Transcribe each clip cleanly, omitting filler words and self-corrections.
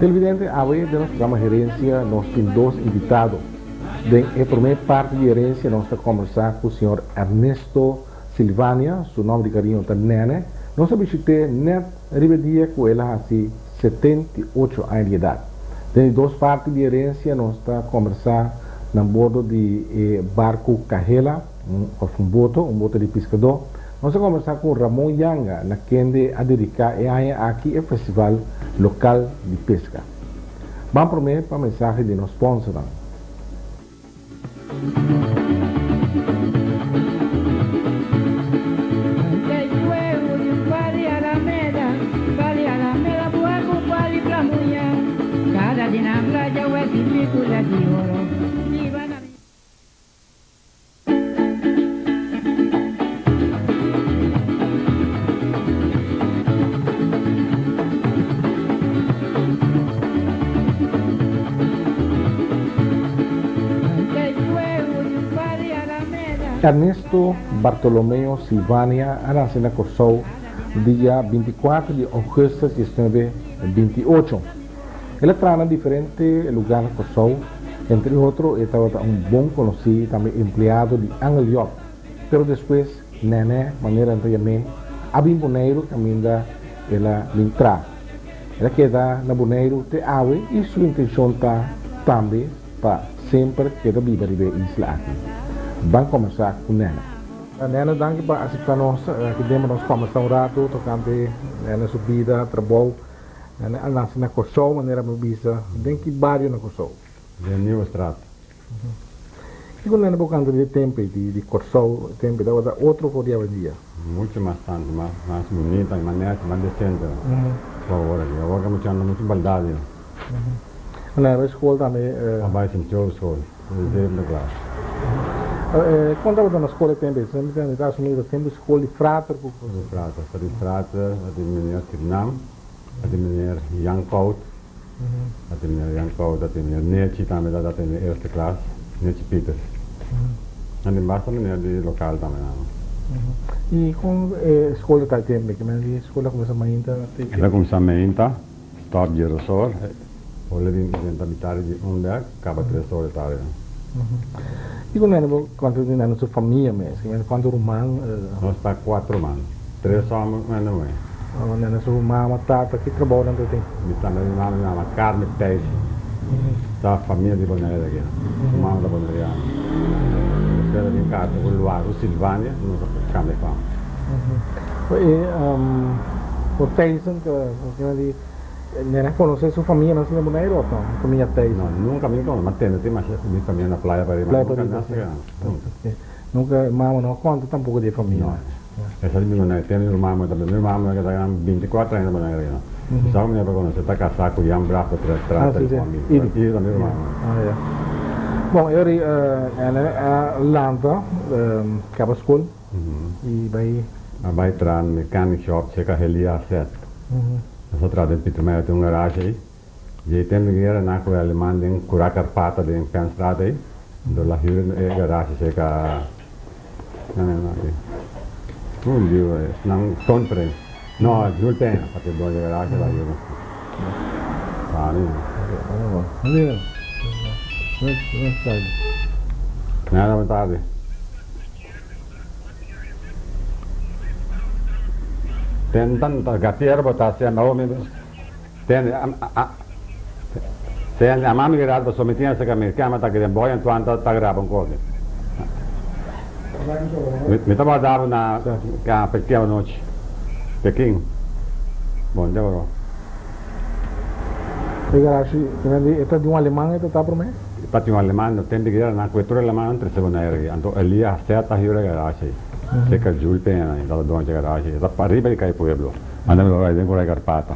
Televidente, awe den nos programa Herencia nos tin dos invitado. Den e prome parti di Herencia nos ta combersa cu señor Ernesto Silvania, su nomber di cariño ta Nene. Nos a bishit'é net riba e dia cu el a haci 78 aña di edad. Den di dos parti di Herencia nos ta combersa na bordo di e barco Cahela, of un boto, un boto di piscadó. Nos a combersa cu Ramon Yanga, na kende a dedica e aña aki e festival local di pesca. Ban prome pa mensahe di nos sponsornan. Ernesto Bartolomeo Silvania a nase na Kòrsou dia 24 di ougùstùs 1928. El a traha na diferente lugá na Kòrsou, entre otro e tabata un bon konosí i tambe empleado di Angel Job. Pero despues Nènè, manera nan ta yam'é, a bin Boneiru kaminda el a bin traha. El a keda na Boneiru te awe i su intenshon ta tambe pa semper keda biba riba e isla aki. Ban kòmbersá ku Nènè. Nènè, danki pa aseptá nos aki den pa nos kòmbersá un ratu tokante Nènè su bida, trabou. Nan a nase na Kòrsou, manera mi bisa. Den ki bario na Kòrsou? Den Nieuwestraat. Kiko nan bo kanta di e tempu ei di Kòrsou? E tempu ei tabata otro for di awendia. Mucho mas tantu, mas mas bunita, mas nèchi, mas desente ku awor aki. Awor ki mucha anda mucho baldadio. Nan a bai skol tambe? A bai Sint Joseph School, di zevende klas. Kon tabata na skol e tempu ei? Mi ta asumí ku ta tempu skol di frater ku. Di frater, di frater, di meneer Sirnam. A tin meneer Jan Kout, a tin meneer Jan Kout, a tin meneer Nechi tambe ta ta den eerste klas, Nechi Pieters. A tin basta meneer di lokaal tambe nan. I kon e skol ta tal tempu? Ki men di skol a kuminsá mainta te El a kuminsá mainta, stòp djeros or, ora di drenta mitad di un bèk, kaba tres or di tardi. I kon nan bo konta di nan su famia mes? Ki men kuantu ruman? Nos ta kuater ruman, tres hòmber un hende muhé. Nan su mama, tata, ki trabou nan ta tin? Mi tambe mi mama mi mama Carmen Thijs ta famia di Bonaire aki. Su mama ta Bonaireano. Despues a bin casa cu Luaru Silvania nos a cambia fam. E por Thijssen ta Nan a conoce su famia nan na Bonaire of no? Famia Thijssen. No, nunca mi conoce, ma tende tin masha mi famia na playa pariba, ma nunca nan sa nunca. Nunca mama no a conta tampoco di e famia. No. Esa di mi Bonaire, tin mi ruman muher tambe, mi ruman muher ta gana 24 aña na Bonaire ayi no. Mi sa ku mi a conoce, ta casá ku Jan Braaf ta tra telefon mi. Idi ta mi ruman muher. Bon, e ora ei a lanta caba school i bai. A bai traha na mechanic shop cerca Helia Set. Nos a traha den Pietermaai tin un garage ei. Dje tempo di guera nan ku e aleman den Kura Karpata den Penstraat ei. Anto la huur e garage cerca nan nan aki. Un liu nan Ton Prins. No, Jules Peña paske doño di garage la huur. Nada bo tardi. Ten tanta gatiero bo ta haciendo awo mi ten ten ama mi grado pasobra mi tin acerca mi cama ta den boy Antoine ta ta graba un cosa mi ta guarda bo na Pekin anochi Pekin bon dia bro. E garashi e ta di un aleman e ta ta prome? E ta di un aleman no ten di guera nan ku e tur aleman nan trese Bonaire aki anto Elias Seta hür e garashi ei cerca Jul Peña nan ta doño dje garashi e ta pariba di Kai Pueblo anda mi bai den Kurai Karpata.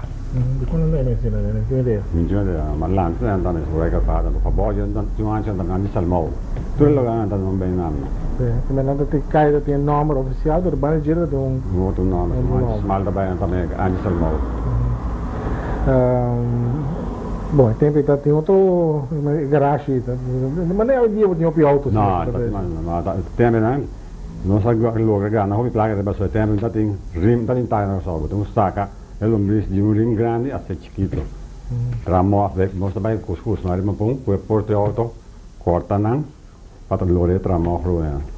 Dikon nan ta mensina den mi tin idea. Mi tin idea ma lanti nan ta mes Kurai Karpata anto pabou dje nan tin un anchi nan ta nan di Salmou tur e lugar nan ta nan bei nan. Si men nan ta tin kai ta tin e nomber ofisial pero banda dje ta tin un. Un otro nomber un anchi smal ta bai nan ta me anchi Salmou. Bon e tempo ei ta tin otro garashi manera hoy dia bo tin hopi auto No no no tempo nan nos a logra gana hopi placa riba so e tempo ta tin rim ta tin taya na Kòrsou bo tin ku saka e lombris di un rim grandi hasta e chikito. Traha mòf, nos ta bai kuskus no riba pun ku e porta di outo kòrta nan pa ta lora e traha mòf ruwe.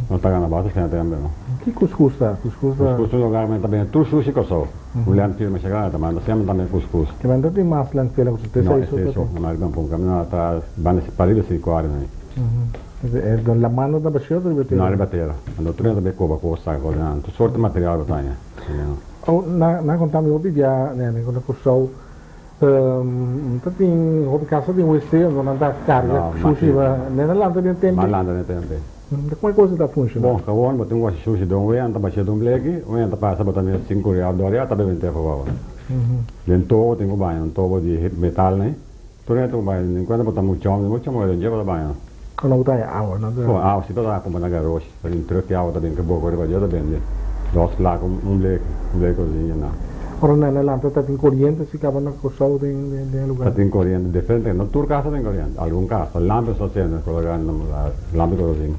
Nos ta gana basta sèn tempu no. Ki kuskus ta? Kuskus ta. Kuskus ta un lugar men ta bende tur shushi Kòrsou. Un landfill masha grandi ta manda semper tambe kuskus. Ke men ta tin mas landfill na Kòrsou? No, esei so. Na riba pun kaminda ta banda pariba Sirikuari nan. Laman no ta bashí òf riba tera? No, riba tera. Anto tur hende ta bay koba kos saka kos nan. Tur sorti material bo ta haña. Oh, nan konta mi hopi bia nene ku na Kòrsou ta tin hopi kas ta tin wc anto nan ta karga shushi pa nene lanta den tempe. Nan lanta den tempe. Kon e kos ta funshoná? Bon, gewon bo tin wasi shushi den un wea ta bashé den un bleki, un wea ta pasa bo ta mira sinku real dor ya ta bebe un te for Den tobo tin ku baña, un tobo di metal nei. Tur hende ku bai den kuenta bo ta mucha homber, mucha muher den dje bo ta baña. Ora bo ta haña awa nan ta. Bon, awa si ta ta kumpra na garoshi, ta bin truck di awa ta bin ke boko riba dje ta bende dos plaka un blek, un blek ozinha na. Ora nan a lanta ta tin koriente si kaba na Kòrsou den den e lugar. Ta tin koriente diferente, no tur kas ta tin koriente, algun kas ta lampi so sende kologa na lampi korozin.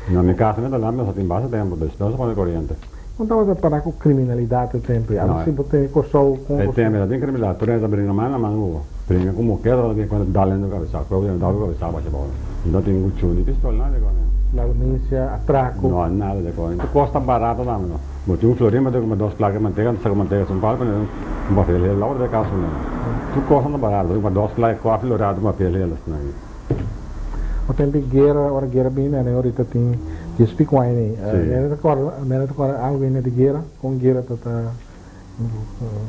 Na mi kas tambe ta lampi so tin basta tempu, despues a pone koriente. Kon tabata para ku kriminalidat e tempu ei? Abo si bo tene Kòrsou kon. E tempu ei ta tin kriminalidat, tur hende ta bringa man na man ku bo. Bringa ku moker tabata bin kuenta dal hende ku kabesa, ku dal ku kabesa basha bou. No tin ku chuni pistol nada di kos. Ladronisia, atrako. No, nada di kos. Tur kos ta barato tambe no. Bo tin un florin bo tin ku kumpra dos plaka di mantega, anto saka mantega su un pal pone un papel hel, lòk ta kaso no. Tur kos ta barato, bo tin ku kumpra dos plaka di kòfi lorado un papel hel asina. O tempo di guera, ora guera bini, ane orita tin dies pico aña ni. Mene ta corda, mene ta corda algo ini di guera, con guera ta ta.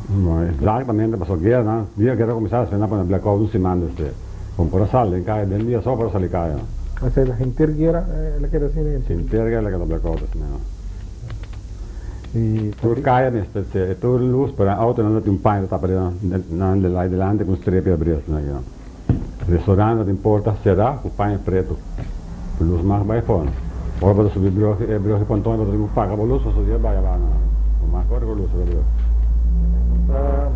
No, exactamente, pasobra guera nan, dia guera cuminsa despues nan pone blackout un siman despues. Con por a sali den caya, den dia so por a sali caya. Osea ta henter guera el a keda asina? Henter guera el a keda blackout asina. Y Tur caya mester ser, e tur luz, pero nan autonan ta tin un paña ta tapa nan delante cu un strepi abri asina. Restaurant ta tin porta será ku paña pretu. Ku lus mag bai for. Ora bo ta subi brug, e brug di ponton bo ta tin ku paga bo lus pasobra dia bai abao nan. Bo mag kore ku lus riba brug.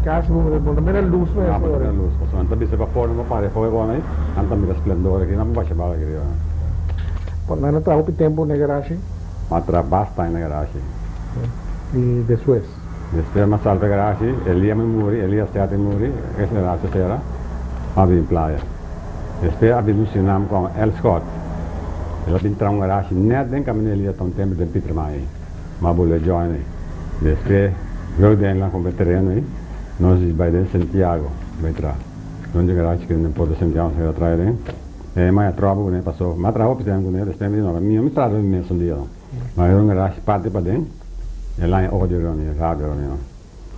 Kasi bo ta mira lus mes. No, bo ta mira lus. Pasobra nan ta bisa pa for nan bo para e fogo ei, nan ta mira splendor aki, nan por basha bala aki riba. Nan a traha hopi tempu na e garashi? Nan a traha basta aña na e garashi. I despues? Despues m'a salta garashi, Elia mi muri, Elia Sete muri, e garashi sera, m'a bin playa. Despues a bin un sinam con El Scott, el a bin traha un garashi net den caminda Elia ta un tempo den Pietermaai ei, m'a bolbe join ei. Despues luego den el a cumpra tereno ei, nos di bai den Santiago bai traha. Don di garashi kende den Puerto Santiago nos a keda traha den, e m'a trobo cune paso, m'a traha hopi tempo cune, despues mi di no, mi no mi traha den mi mes un dia. M'a hera un garashi parti paden. El aña odio roni, rabia roni no.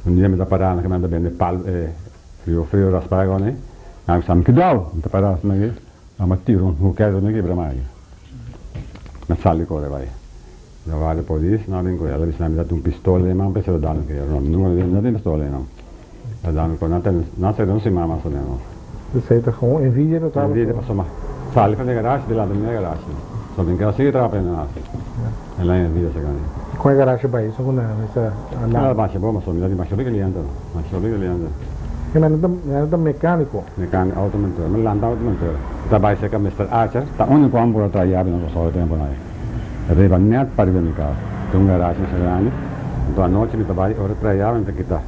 Un dia mi ta pará na kaminda ta bende pal e frio frio raspá roni. Mi a bisa mi kidao! Mi ta pará asina aki, mi a tira un hukè roni kibra mi aki. Mi a sali kore bai. Mi a wak di polis, nan a bin ku el a bisa mi ta tin un pistola den man p'esei lo dal mi kere. No, mi no tin pistola den man. Lo dal mi kore. Nan tene, nan sera un siman mas o menos. Esei ta kon envidia ta tabata. Envidia pasobra mi sali for di garashi delante mi e garashi. So mi keda sigui traha pa e nan hasi. E la envidia sa grandi. Kon e garashi bai? Esun ku nan mester a lanta. No, masha bon pasobra mi ta tin masha hopi kliente. Masha hopi kliente. E nan ta ta mekaniko? Mekaniko, auto monteur. Mi lanta auto monteur. Mi ta bai serka Mister Archer. Ta uniko homber ku a traha yabi na Kòrsou e tempunan ei. E ta riba nèt pariba mi kas. Tin un garashi masha grandi. Anto anochi mi ta bai ora traha yabi mi ta kita.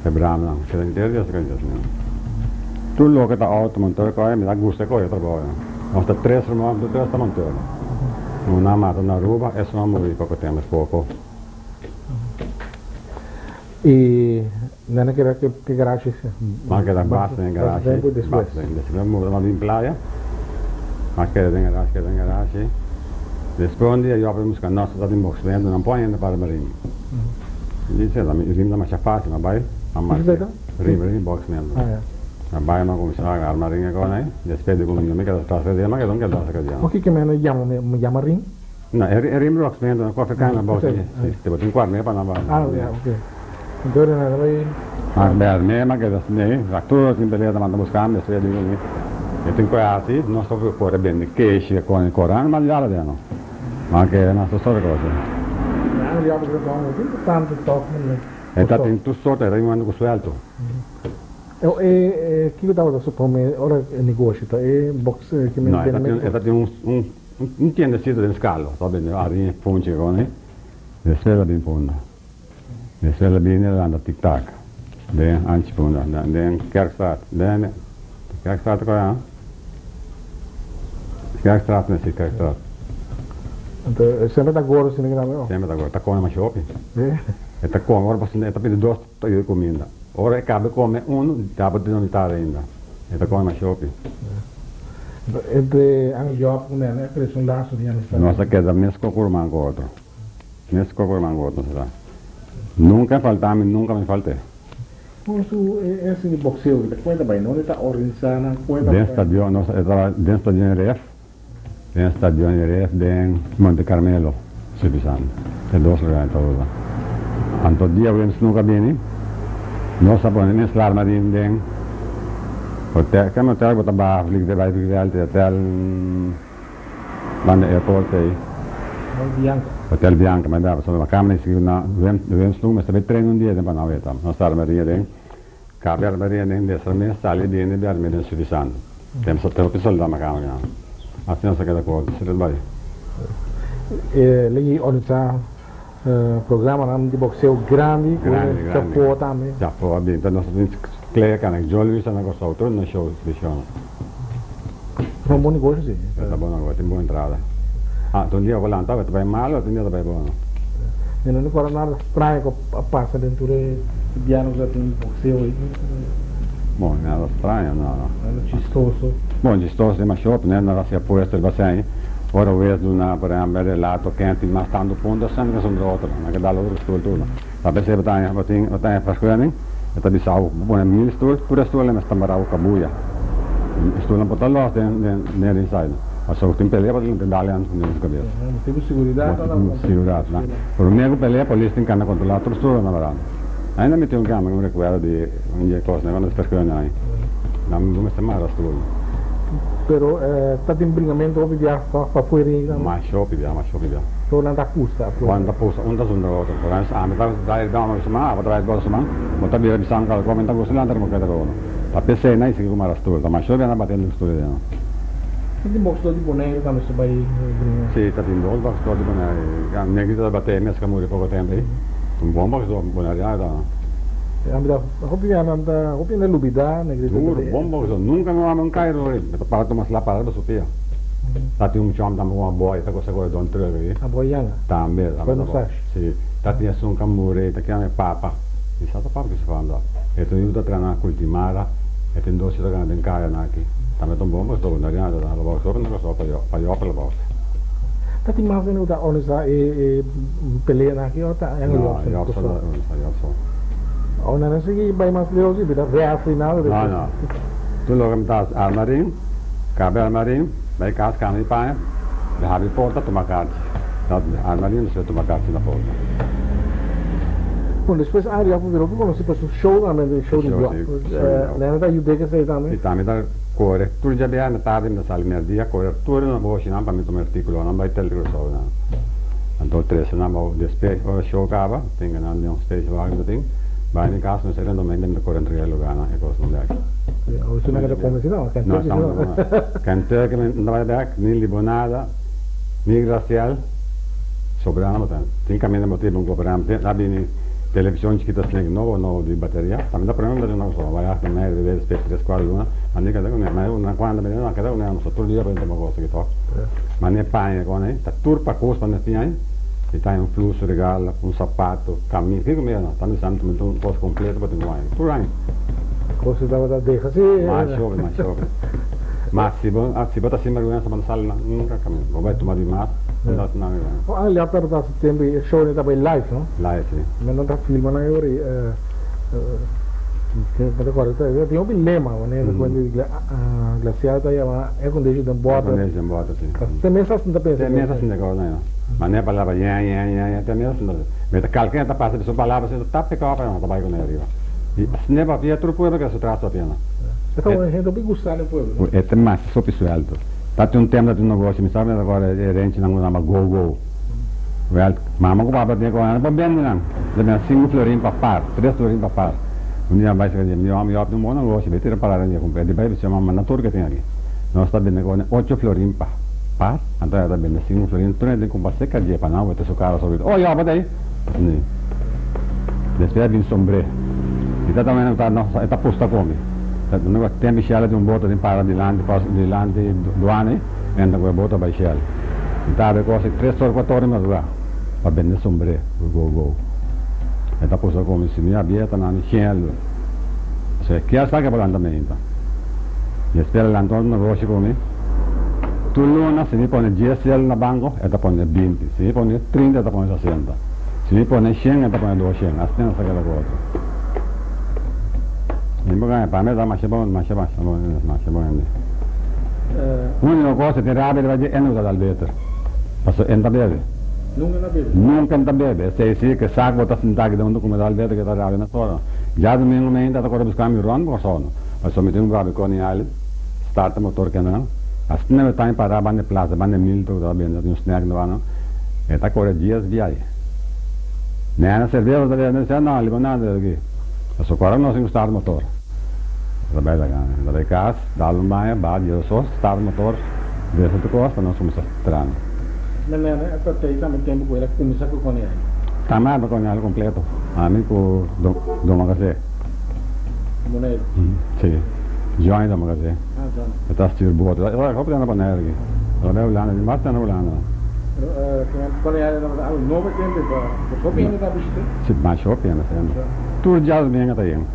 E bramnan, keda henter dia esaki Dios mio. Tur loke ta auto monteur koe mi ta gusta koe e trabou ei. Nos ta tres ruman, tur tres ta monteur. Un a mata na Aruba, esun a muri poko tempo poko. I nan a keda ke garashi? Nan a keda basta den garashi, basta den. Despues a muda nan bin playa, nan a keda den garashi, keda den garashi. Despues un dia yo a bin buska nos ta tin boksmento, nan pon hende para rim. Dice, la mi rim ta masha fácil, ma bai, ma marcha. Rim, rim boksmento. Ma bai, ma kuminsá arma ring e kos ei. Despues di ku mi keda tras di ma keda un keda tras di O kiko mi yama, yama ring? No, e rim boksmento, na kofe kain na boks. Si, te bo tin ku arm'é pa nan bai. Ah, ya, ok. Entonces nan bai. Ma bai arm'é, ma keda asina, tur tin pelea ta manda buska mi, despues di ku mi, mi tin ku hasi, nos ta kore bende keshi, kone koran, ma yala den no. Ma kere na su sort cosa. E ta tin tur sorto, e ta tin ku suelto. E kiko tabata su prome ora e negoshi ta e box ki No, e ta tin e ta tin un un un tiendecito den Scalo, ta bende arin funchi con e, despues a bin punda. Despues a bini a lanta tic tac. Den Anchi Punda, den Kerkstraat, den Kerkstraat ko ya? Kerkstraat mes, si Kerkstraat. Anto semper ta gordo asina ki tambe o? Semper ta gordo, ta kome masha hopi. E ta kome ora pasobra e ta pidi dos tayo di kuminda. Ora e kaba di kome unu, ya bo tin mitad ainda. E ta kome masha hopi. Anto entre Ange Job ku Nene a krese un laso di amistad. Nos a keda mes koko ruman ku otro. Mes koko ruman ku otro nos a ta. Nunka e falta mi, nunka mi falt'é. Kon su e hasi di boxeo ki ta kuenta bai no? E ta organisa nan kuenta Den stadion, nos e tabata den stadion RF, den stadion RF den Monte Carmelo, si bisa e dos lugar e ta usa. Anto dia Wim Snoek a bini, nos a pone mes larma din den hotel, kende hotel ku ta baha vlieg bai vliegveld, hotel. Banda airport ei. Hotel Bianca. Hotel Bianca, mi a pasobra mi kama sigui na Wemsloe, mi sta train un dia den pa nan weta. Nos ta arma ria den, kabe arma ria den, destra mi sali bini bi arma den Suffisant. Tem sa hopi solda mi kama kinan. Asina nos a keda ku otro, bai. E lei organisa programanan di boxeo grandi ku Chapo tambe. Chapo a bin, pero nos a tin klea kana, Joe Louis a na Kòrsou tur nos show di show. Ta un bon negoshi si. Ta bon negoshi, tin bon entrada. Ah, ta un dia bo lanta, ta bai malo, otro dia ta bai bono. Mi no recorda nada straño ku a pasa den tur e biaha ku ta tin boxeo ei. Bon, nada straño, no, no. Nada chistoso. Bon, chistoso tin masha hopi, nada hasi apuesto riba esei. Ora wes duna, por ehempel, relato ken tin mas tantu punto, semper ta zundra otro. Nan ke dal otro stoel tur. Ta p'esei bo ta haña, bo tin, bo ta haña vergunning, e ta bisa bo, bo pone mil stoel, tur e stoelnan mester ta mará ku kabuya. E stoelnan por ta lòs den, den, den ringside. Pasobra ku tin pelea bo tin dal nan den su kabes. Motibu siguridat nan. Motibu siguridat nan. Promé ku pelea polis tin kanda kontrolá tur stoelnan ta mará. Ainda mi tin un kama ku mi rekuerdo di un di e kosnan ku nan ta vergunning nan. Nan bo mester mara stoel. Pero ta tin bringamentu hopi biaha pa fuera ei tambe? Masha hopi biaha, masha hopi biaha. So nan ta pusta afuera? Nan ta pusta, un ta zundra otro. Por ehempel, ami ta dai dama mi suma, abo ta bai bo suma, bo ta bira bisami kal kos, mi ta gusta lanta riba keda ku uno. Ta p'esei nan i sigui ku mara stoel. Ta masha hopi biaha nan bati den stoel ei nan. Ta tin boxdor di Boneiru tambe su bai bringa? Si, ta tin dos boxdor di Boneiru. Negrito ta bate mes ku a muri poko tempu ei. Un bon boxdor boneriano ta. Ami ta hopi biaha nan ta hopi hende lubida Negrito ta Duro, bon boxdor. Nunka mi wak un kai rori. Mi ta para tuma sla para riba su pia. Ta tin un chòm tambe ku a boy ta gosa kore don truck aki. A boy yanga. Tambe, tambe ta bo. Si. Ta tin esun ka muri ta keda mi papa. Mi sa ta papa ki su fam ta. E tin un yu ta trena kultimara. E tin dos yu ta gana den kaya nan aki. Tambe ta un bon boxdor. Boneriano ta ta boxdor na Kòrsou pa pa yòp el box. Ta tin mas hende ku ta organisa e peleanan aki òf ta Angel No, Yòp so na yòp so Kòrsou? ta organisa, yòp so. Òf nan a sigui bai mas leu si bira refri nada No, no. Tur loke mi ta hasi arma rin, kabe arma rin, bai kas kambia di paña, mi habri porta tuma karchi. Arma rin mester tuma karchi na porta. Bon, despues Angel Yòp a bira hopi konosí pa su show tambe, show di Yòp. Nan ta yud'é ku esei tambe? Si, tambe ta kore tur djabièrnè na tardi mi ta sali mèrdia kore tur na boshinan pa mi tuma artíkulonan bai tel Curaçao nan. Anto trese nan bou despues ora show kaba tin ku nan den un stage wagen ta tin bai mi kas mester renta mente mi ta kore entrega e lugarnan e kosnan bek. Awor nan ta kome si no? No, Kentucky mi no ta bai bek ni Libonada ni Gracial sobrando bo ta tin kaminda bo tin bon koperá a bini Television chikito asina nobo nobo di bateria tambe ta prome bateria nobo so bai hasta mei riba despues tres cuatro luna ma ni keda cune ma una cuanta mi no keda cune so tur dia pa tuma cos aki tok ma ni paña con ei ta tur pacos pa nos tin ai mi ta un flus regalo un sapato camisa kiko mi no ta mi sa mi ta un cos completo pa tin cu ai tur ai. Cos tabata deja si. Mas hopi mas hopi ma si bo si bo ta sinvergüenza bo no sali nunca caminda bo bai tuma di mas. Oh, Angel Yap tabata hasi tempu e show ne tabata live, no? Live, si. Men nan ta filma nan e ora ei, mi ta kòrda, ta tin hopi lema, wanneer ta kuenta di Glacial ta yama air condition den bòter. Air condition den bòter, si. Te mes asin ta pensa. Te mes asin ta kòrda, ya. Manera palabra yè, yè, yè, yè, te mes asin ta pensa. Mi ta kalke ta pasa di su palabra asina, ta pika òf ta bai kuné ariba. I asina e papia, tur pueblo keda su tras papia, no. E ta un hende hopi gustá den pueblo. E ta mas hopi suelto. Ta tin un tempu ta tin un negoshi, mi sa mi ta kòrda e renchinan ku nama Go Go. Wèl, mama ku papa tin e kòrda, nan por bende nan. Ta bende sinku florin pa par, tres florin pa par. Un dia mi bai saka dje, mi yòm, yòp tin un bon negoshi, bai tira parada dje kumpra. E di bai bisa mama, na tur ke tin aki. Nos ta bende kòrda ocho florin pa par, anto e ta bende sinku florin. Tur hende tin kumpra seka dje pa nan wete su kara sobrito. Oh, yòp, bo ta ei? Ni. Despues a bin sombré. I ta tambe ta no e ta pusta ku mi. Ta no tempu Shell tin un boto tin para dilanti pas dilanti duana ei, enta ku e boto bai Shell. Mi ta habri kos ei tres or kuater or di madrugá pa bende sombré ku go go. E ta pusta ku mi si mi habia ta na mi Shell. So e kier sa ke por lanta meinta. Despues el lanta otro negoshi ku mi. Tur luna si mi pone dies Shell na banko e ta pone binti, si mi pone trinta e ta pone sesenta. Si mi pone shen e ta pone doshen, asina nos ta keda ku otro. Mi por gaña, pa mi ta masha bon, masha masha bon, masha bon hende. Úniko kos e tin rabia riba dje, e no ta dal beter. Pasobra e no ta bebe. Nunka no ta bebe? Nunka e no ta bebe. Esei si ke sa ku bo ta sinta aki den huntu ku mi dal beter ke ta rabia mesora. Djadumingu mainta ta kore buska mi rònt Kòrsou no. Pasobra mi tin un barbecue ni ali, starta motor kenan. Asina mi ta para banda e plaza, banda e Milton ku ta bende un snack no no. E ta kore dies biahe. Nena serbesa ta bende mi no, limonada aki. Pasobra ku ora nos tin ku start motor. Ta bai laga, ta bai kas, dal un baño, baha dies oso, start motor, besa tur kos pa nos kuminsá trana. Mi nena e ta tei tambe tempu ku el a kuminsá ku Coney Island. Tambe a Coney Island kompleto. Ami ku Don Magazé. Boneiru. Si. Johnny Don Magazé. Ah, Johnny. E ta stuur boto. E ta hopi na Boneiru aki. El a bai Hulanda, di mas ta na Hulanda. Pero Coney Island tabata algo nobo e tempu pa bo hopi hende ta bishit'é? Si, mas hopi hende ta. Tur djadumingu ta yen.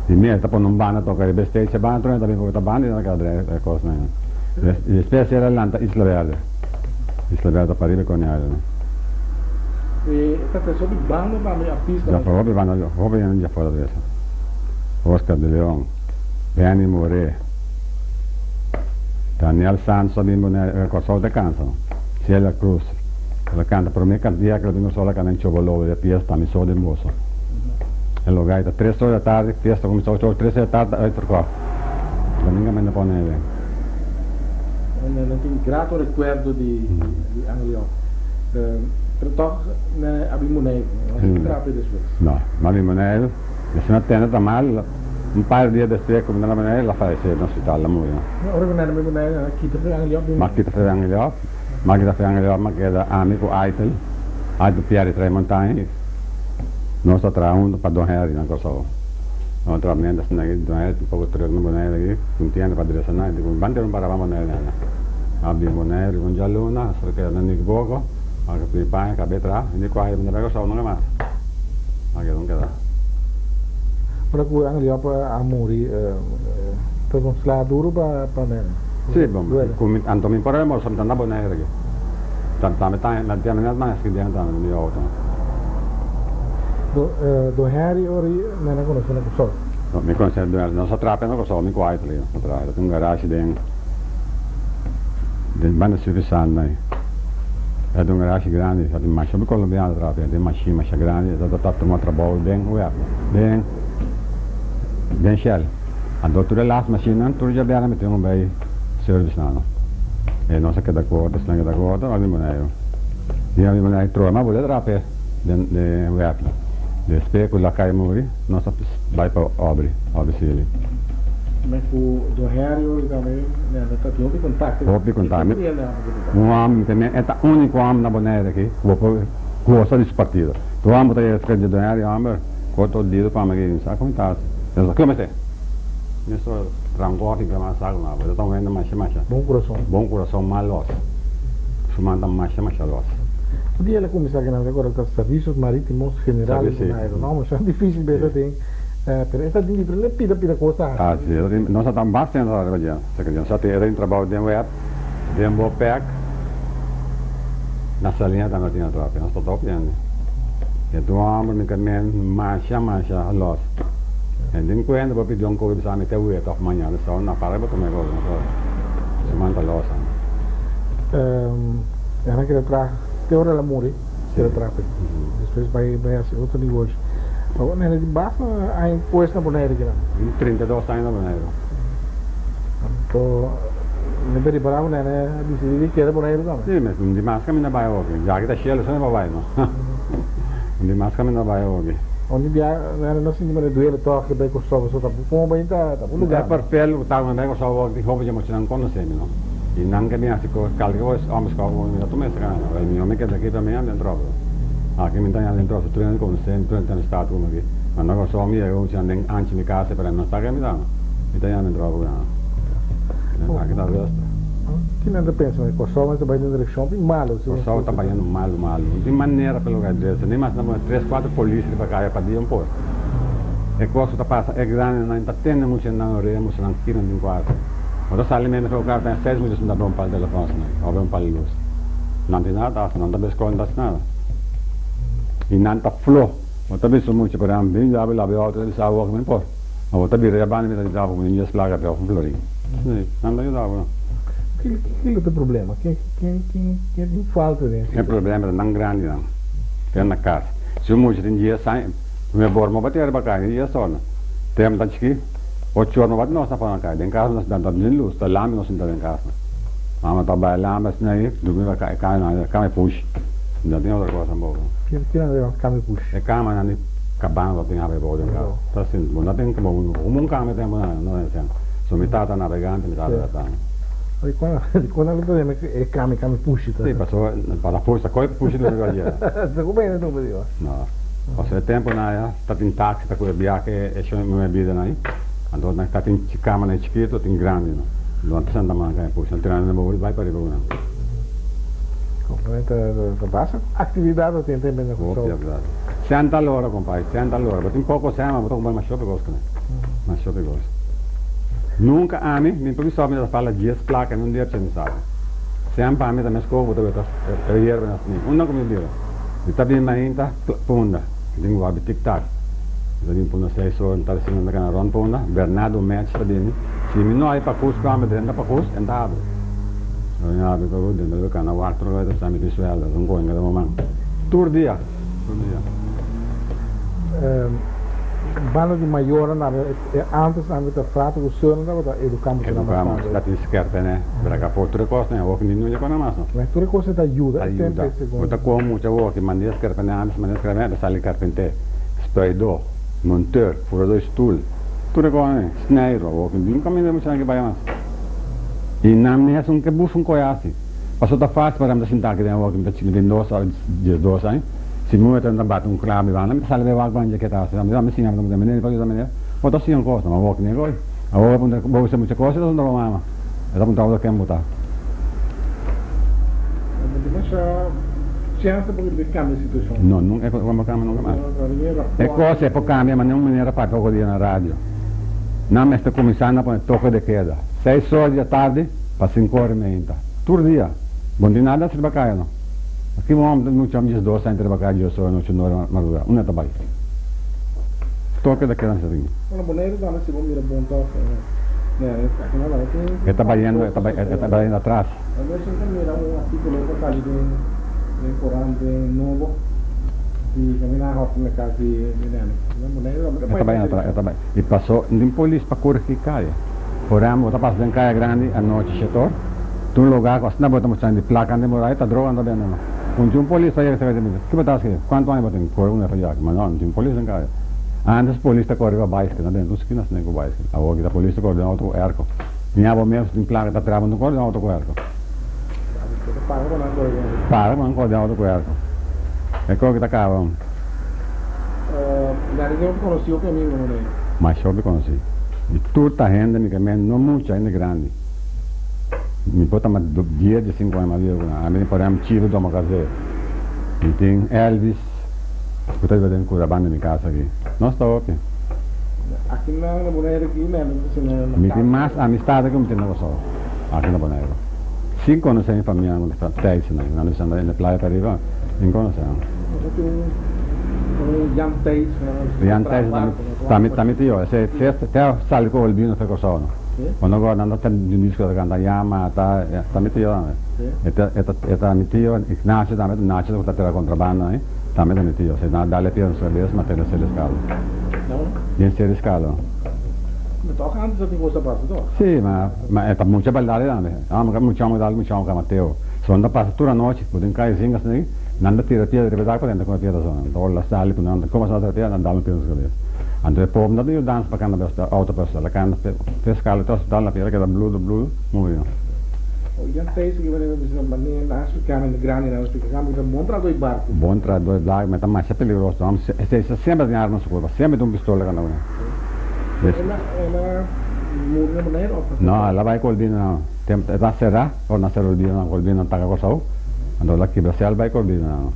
Di mes ta pone un banda toka riba e stage, e banda tur hende ta bin poko ta banda i nan ta keda dre e kosnan. Despues el a lanta Isla Verde. Isla Verde ta pariba e Coney Island. E ta trese hopi banda tambe, artista. Djafor hopi banda, hopi hende djafor ta trese. Oscar de Leon, Benny Moré, Daniel Santos a bin Bonaire, Kòrsou ta kansa. Celia Cruz, el a kanta promé dia ku el a bin Kòrsou el a kanta en Chobolobo de fiesta, mi so den boso. E lugar ta tres or di tardi, fiesta kuminsá ocho or, tres or di tardi ta uitverkocht. Domingo a manda pone e. Nan tin grato rekuerdo di Angelion. Pero tòg nan a bin Boneiru, no a sinti rápido despues. No, nan a bin Boneiru. Esei nan tende ta mal, un par di dia despues ku nan a Boneiru, el a falesé na hospital, el a muri. Ora ku nan a bin Boneiru, nan a kita for Angelion. M'a kita for Angelion, m'a kita for Angelion, m'a keda ami ku Aitel, Aitel Pierre Tres Montaña. Nos ta traha huntu pa Don Harry na Kòrsou. Nos traha miéntras na aki Don Harry tin poko trùk na Boneiru aki, ku un tienda pa dresa nan. E di ku ban tene un para ban Boneiru nana. A bin Boneiru riba un djaluna, a keda na Nick Boko, a pidi paña, kab'é traha, i di kua mi ta bai Kòrsou nunka mas. A keda un keda. Ora ku Angel Job a muri, ta un sla duru pa nene. Sí, bon, ku mi, anto mi por a remorso, mi ta na Boneiru aki. Tambe ta na dia mi na escribiendo tambe mi auto. Don Harry ora i nena conoce na Kòrsou? No, mi conoce Don Harry, nos a traha na Kòrsou, mi ku Aitley nos a traha. Ta tin un garage den den banda Suffisant ei. Ta tin un garage grandi, ta tin masha hopi colombiano ta traha den, tin mashin masha grandi, ta ta tuma trabou den web, den den Shell. Anto tur e las mashinnan tur djabièrnè mi tin ku bai service nan. E nos a keda ku otro, esnan a keda ku otro, a bin Boneiru. Di a bin Boneiru trohe mas bo trape den den wèk. Despues ku Lakai muri nos a bai pa Aubrey, Aubrey Sealy. Me ku Don Harry ori tambe nan ta tin hopi kontakto. Hopi kontakto. Un hòmber mi ta e ta úniko hòmber na Boneiru aki ku bo por gosa di su partido. Tur hòmber ta yega frente di Don Harry, hòmber. Koto dido pa mi ki sa kon ta Yo sa kome se Mi so rankor ki grama sa ku abo Yo ta un hende masha masha Bon kurason Bon kurason mal los Su man ta masha masha los. Un dia el a kuminsá ku nan rekorda ta Servicios Maritimos Generales di Boneiru. No, masha difísil bes a tin, pero e ta tin diferente pida pida kos ta hasi. Ah si, nos a ta basta nos a riba dje. Nos a tin e ta tin trabou den web, den Bopec. Na Saliña tambe tin otro ape, nos ta top hende. E tu homber mi ta men masha masha los. E den cuenta bo pidi un koki bisa mi te wet of mañana mi sa na para bo tuma e koki no sa su man ta los amo. E nan keda traha te ora el a muri keda traha pe despues bai bai hasi otro negoshi. Awor nene di basta aña pues na Bonaire kinan. 32 aña na Bonaire. Anto mi ta ripará ku nene a disidí di keda Boneiru tambe. Sí, mes un di mas kaminda bai awoki. Ya ki ta shelu so mi pa bai no. Un di mas kaminda bai awoki. Un di bia nene no sinti manera duele tòg di bai Kòrsou pasobra ta komo bai ta ta bo lugá. E perfil ku ta bai Kòrsou awoki tin hopi dje muchanan no konosé mi no. I nan ke bin hasi kos kalke kos òmber skòp ku mi ta tuma e saka no. Mi no mi keda aki pa mi den tròbel. Aki mi ta den tròbel tur hende konosé mi tur hende ta amistad ku mi aki. Ma no Kòrsou mi yega un den anchi mi kas pero no sa ke mi ta. Mi ta yama mi droga ku nan. Aki ta rustig. Kinan ta pensa mi Kòrsou mester bai den direkshon pi malu. Kòrsou ta bayendo malu malu. No tin manera pa logra dresa. Ni mas nan pone tres kuater polis riba kaya pa dia un por. E kos ku ta pasa e grandenan ta tende mucha nan orea mucha nan kinan tin kuarto. Bo ta sali mende for kar ta seis mucha sinta be un pal telefòn asina òf be un pal lus. Nan tin nada ta hasi, nan ta be skol nan ta hasi nada. I nan ta flo. Bo ta bisa mucha por ehèmpel bin yabi labi outo ta bisa awor ku mi por. Ma bo ta bira ya banda mi ta bisa bo ku mi dies plaka pe òf un florin. Si, nan ta yuda bo no. Kiko ta e problema? Ken ken ken tin falta den E problema ta nan grandinan. Te na kas. Si un mucha tin dies aña, mi bor mo batia riba kaya, dies torna. Tem ta chikí. Ocho or no bati nos ta pone kai den kas nos ta bin lus ta lambi nos sinta den kas mama ta bai lambi asina ei durmi pa e kama nan kama e pushi no tin otro kos tampoco. Kiko nan ta yama kama e pushi? E kama nan di kabana ta tin habri abou den kas ta asin bo no tin bo como un kama e tempo nan no den so mi tata nabegante mi tata ta Dikon nan ta yama e kama e kama e pushi ta? Si pasobra pa ta pushi ta koe pushi durmi cualkiera. Ta ku bene durmi dios. No pasobra e tempo nan ya. Ta tin taxi ta kue biahe e shon mi bida nan anto nan ta tin kama nan chikito tin grandi nan lo ta santa man kan e push nan tira nan bobo bai pariba ku nan. Completamente ta basta actividad ta tin tempo na Kòrsou. Hopi actividad. Senta lora compai senta lora bo tin poko sema bo ta kumpra mas hopi kos ku nan mas hopi kos. Nunka ami mi por bisa mi ta fala dies plaka mi un dia mi sabi semper ami ta mes kos bo ta weta e yerba na sni unda ku mi bira mi ta bin mainta punda. Tin ku abi tik tak. Mi ta bin punda seis ora, mi ta resibi nan ta kana rond punda. Bernardo Metz ta bini. Si mi no hay pakus ku ami drenta pakus, en ta habri. So mi habri pakus, drenta riba kana wak tur ora ta sa mi tin sueldo. Son koe kada moman. Tur dia, tur dia. Banda di mayornan tambe, e antes tambe ta frata ku seurnan tabata eduká muchanan Eduká bastante. mucha, ta tin skèrpene, braka por tur e kosnan, awor ku ningun yekó nan mas no. Tur e kosnan ta yuda Ta e tempu yuda. e segun. Bo ta kohe mucha awor ki manera skèrpene antes, manera skèrpene ta sali karpinté, spuidó, monteur, furadó di stul, tur e kosnan ei, snijro, awor ku ningun kaminda e muchanan ke bai mas. I nan mes un ke buska un koe hasi. Pasobra ta fásil pa mi ta sinta aki den awor ku mi ta mi tin dos òf diesdos aña. Si mi weta ta bati un klap mi banda mi ta sali bai wak banja ke ta hasi. Mi siña mi ta manera pa yuda manera. Bo ta siña un kos, ma wak nego ei. Awor bo puntra bo bisa mucha kos, e ta puntra bo mama. E ta puntra bo ken bo ta. Bo tin masha chèns pa bo kambia e situashon. No, nunka e por kambia nunka mas. E kos e por kambia ma niun manera papia oko dia na radio. Nan mester kuminsá na pone toke de keda. Seis ora di atardi pa sinku ora i meinta. Tur dia. Bo no tin nada hasi riba kaya no. Aki un hòmber ta mucha 12 aña ta riba kaya 10 ora nochi nora madrugá. Unda e ta bai? Toke de keda mester tin. Bueno, Boneiru tambe si bo mira bon tòg E ta bayendo, e ta e ta bayendo atras. Anochi mi ta mira un artíkulo ku a sali den den korant den Nobo di kaminda hòf na kas di di Nène. Boneiru tambe ta bayendo atras, e ta bay. I pasó tin polis pa korigí kaya. Por ehèmpel bo ta pasa den kaya grandi anochi shetor, tin un lugá ku asina bo ta mustra di plaka ante muraya ta droga nan ta bende no. Un tin un polis ta yega serka di mi, Ki bo ta hasi? Kuantu aña bo tin? Kore un efa yaki. Ma no, no tin polis den kaya. Antes polis ta kore riba baiskel, nan bende tur skina asina ku baiskel. Awor kita polis ta kore den auto ku airco. Ni abo mes tin plaka ta traba no kore den auto ku airco. Paga pa nan kore den auto ku airco. E kos ki ta kaba. Masha hopi konosí. I tur ta hende mi ke men no mucha hende grandi. Mi por ta mas dies di sinku aña mas viehu ku nan. Ami por ehempel Chivo Domacassé. Mi tin Elvis ku ta biba den Curabán di mi kas aki. Nos ta hopi. Mi tin mas amistad ku mi tin na Kòrsou aki na Boneiru. Sin konosé mi famia nan ku ta Thijs nan. Nan ta bisa nan ta playa pariba. Mi konosé nan. Jan Thijs ta mi tio. Esei te a sali ku Olbino fe Kòrsou no. Cuando go nan ta tende di un disco ta canta Ya mata ta mi tio tambe. E ta mi tio Ignacio tambe Nacho cu ta tira contrabando ahi tambe ta mi tio. Si nan a dale piedra na su cabeza mat'e den seis escalo. Den seis escalo. Si ma ma e ta mucha baldad tambe. Mucha homber dal mucha homber ca Mateo. So nan ta pasa tur anochi bo den caya zinga asina ahi nan ta tira piedra riba e dak pa dentro cu e piedra so. Nan ta hola sali cu nan como sa tira piedra nan dal un piedra na su cabeza. Anto e pob no ta yudansa pa cana be auto pa hospital, a cana pe scala te hospital na piedra keda bludo bludo muri. Jan Thijs ki manera bisa manera nan a splika mi grandi nan a splika mi ta bon trado e barku. Bon trado e barku ma ta masha peligroso am esei sa semper tin arma na su kurpa semper tin un pistola kanda kuné. El a el a muri na Bonaire of. No el a bai Colbina nan tempo e ta sera ora nan sera olbida nan Colbina nan taka Kòrsou anto el a kibra sel bai Colbina nan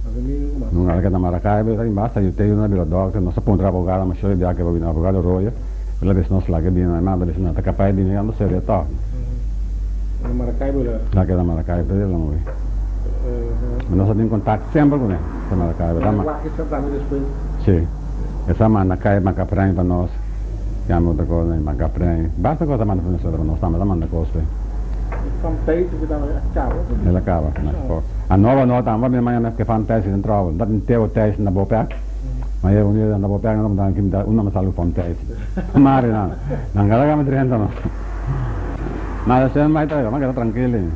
nunca el a keda Maracaibo el a tin basta yu te yu nan a bira dòkter nos a puntra abogado masha di biaha ke bo bini abogado Royo. El a bisa nos laga bini na manda bisa nan ta capaz di bini ando seria tog. Na Maracaibo el a. El a keda Maracaibo te dia el a muri. Ma nos a tin contact semper cu ne ta Maracaibo. El a wak e certamen despues. Si. E sa manda cay Macaprijn pa nos. Yama otro cos na Macaprijn. Basta cos a manda Venezuela pa nos tambe ta manda cos pe. E Van Thijs aki tambe a caba. El a caba. A nova no tambe mi mañana ke Van Thijs den trouble. No ta tin Theo Thijs na bo pek. Ma e un dia nan bo pega nan dan kim da una masalu pom teis. Mari nan. Nan kada kami drenta no. Ma da sen mai ta ma keda trankil.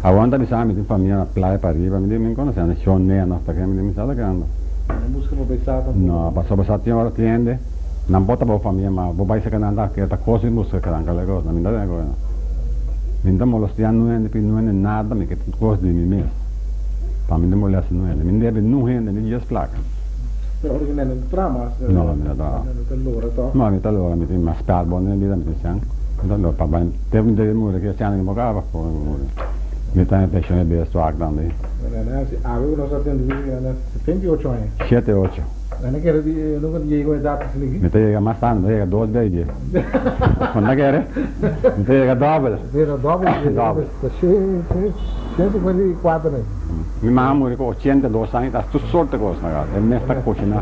Awor ta bisa mi tin famia na playa pariba mi di mi konoce nan shon nea nos ta ke mi di mi sa ta kendo. No buska pa bay sa tampoco. No pasobra sa tin ora tiende nan bo ta bo famia ma bo bay seka nan ta ke ta kos di buska ke nan kale kos mi ta tene koe. Mi ta molestia nuende pi nuende nada mi ke tin kos di mi mes. Pa mi ta molestia nuende mi debe nu hende ni dies plaka. Pero ora ki nene no traha mas. No, mi no traha. Nene ta lora to. No, mi ta lora, mi tin mas spar bon den bida, mi tin sian. Mi ta lora pa bai, te mi debe muri ki sian mi por kaba, por mi muri. Mi ta en pensioen e bira swak tambe. Nene hasi awe ku nos a tende di nene 78 aña. Shete ocho. Nene kere di nunka ta yega un edat asina aki. Mi ta yega mas tarde, mi ta yega dos bes dje. Bo ta kere? Mi ta yega dobel. Ta yega dobel. Dobel. Ta 154 aña. Mi mama muri ku 82 aña ta hasi tur sorte kos na kas. E mes ta kushiná.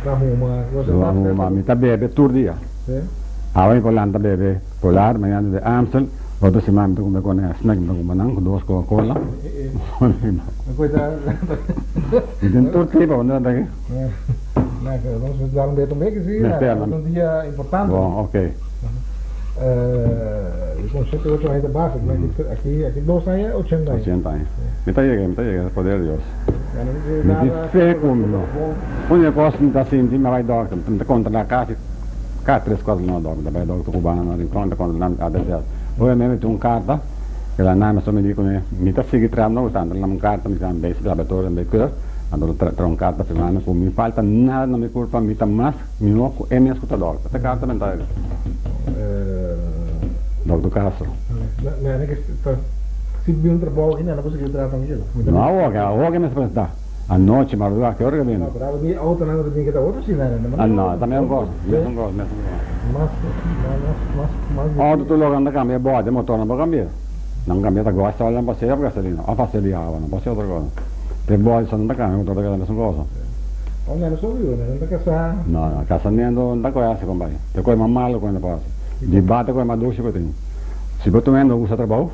Ta huma. Ta huma. Mi ta bebe tur dia. Awe mi por lanta bebe Polar, mañana bebe Amstel, otro siman mi ta kumpra ku nan snack mi ta kumpra nan ku dos Coca Cola. Mi tin tur tipo bo no ta aki. Bon, ok. Ochenta aña. Mi ta yega, mi ta yega, poder di Dios. Mi tin fe ku mi no. Único kos mi ta sinti mi a bai dòkter, mi ta kontra kasi kada tres kuatro luna dòkter, mi ta bai dòkter cubano na Rincon, mi ta kontra nan ABZ. Ora mi a mete un karta, el a nan mi so mi di kuné, mi ta sigui traha, mi no gusta, mi ta nan un karta, mi ta bai laboratorio, mi bai keur, anto traha un karta firmando ku mi falta nada na mi kurpa, mi ta mas mihó ku e mes ku ta dòkter. Ta karta mi ta Dòkter Castro. No awor, awor ke mester presentá. Anochi, mardugá, ke ora ke bini? Ah no, ta mesun kos, mesun kos, mesun kos. Outo tur loke nan ta kambia bòde, motor nan por kambia. Nan kambia ta gasol, nan por sea òf gasolina, òf asel di awa, nan por sea otro kos. Te bòde so nan ta kambia, motor ta keda mesun kos. No, no, kasamentu no ta kohe hasi kompai. Ta kohe mas malo ku hende por hasi. Di ba ta kohe mas dushi ku tin. Si bo tuma hende ku gusta trabou,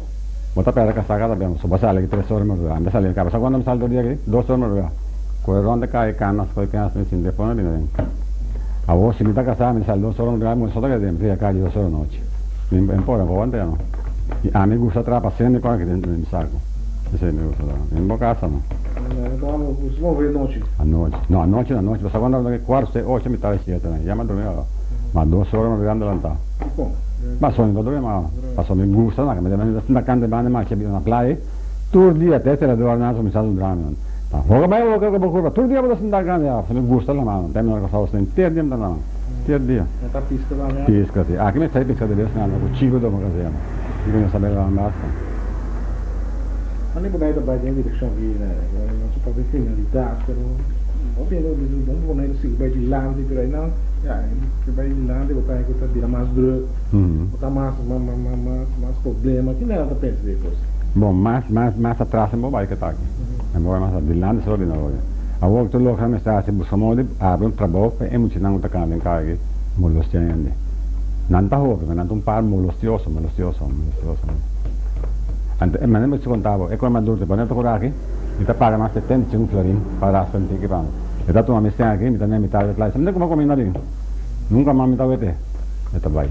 bo ta pèrdè kasá kada bes. So bo sali aki tres ora madrugá. Mi ta sali kaba sa kuantu mi sali tur dia aki? Dos ora madrugá. Kohe rònt e kai, kanas, kohe kens, mi sinti e pone bini aden. Awor si mi ta kasá, mi ta sali dos ora madrugá, mi so ta keda den, mi ta yega kaya di dos ora anochi. Mi no por, mi por want'é no. I ami gusta traha pa sende kòrda ki den mi saku. Esei mi gusta traha. Mi no por kasa no. Anochi. No, anochi no, anochi. Pasobra kuantu ora kuarto sei ocho mi tardi siete ya mi a drumi ora. Ma dos ora mi a lanta. Ma mi no drumi mas. Pasobra mi gusta na mi ta sinta kanta e banda machi na playa tur dia te sera dor nan so mi sa drami. Ta hoga bai hoga ku bo kurpa tur dia bo ta sinta kanta ya. Pasobra mi gusta laman. Te mi no kasa henter dia mi ta laman. Henter dia. Piska si. Aki mi sai piska de bes nan ku chiku do mi kasa. Mi ku no sabe laman basta. Mane Bonaire ta bai den direkshon ki nos a papia kriminalidat pero hopi hende ta bisa bon Bonaire sigui bai dilanti pero ainan ya ke bai dilanti bo ta haña ku ta bira mas druk bo ta mas mas problema ki nan ta pensa di e kos? Bon mas mas mas atras bo bai ke ta aki bo bai mas atras dilanti solo bira hopi awor tur loke nan mester hasi buska modo di abri un trabou pa e muchanan ku ta kana den kaya aki molestia hende nan ta hopi pero nan ta un par molestioso molestioso molestioso. Anto e manera mi ta konta bo, e kos mas dulce, bo no ta kura aki, mi ta paga mas 75 florin pa raspa un tiki pa mi. E ta tuma mi sèn aki, mi ta ne mitad di playa, mi ta kuma kuminda bin. Nunka mas mi ta wete, e ta bai.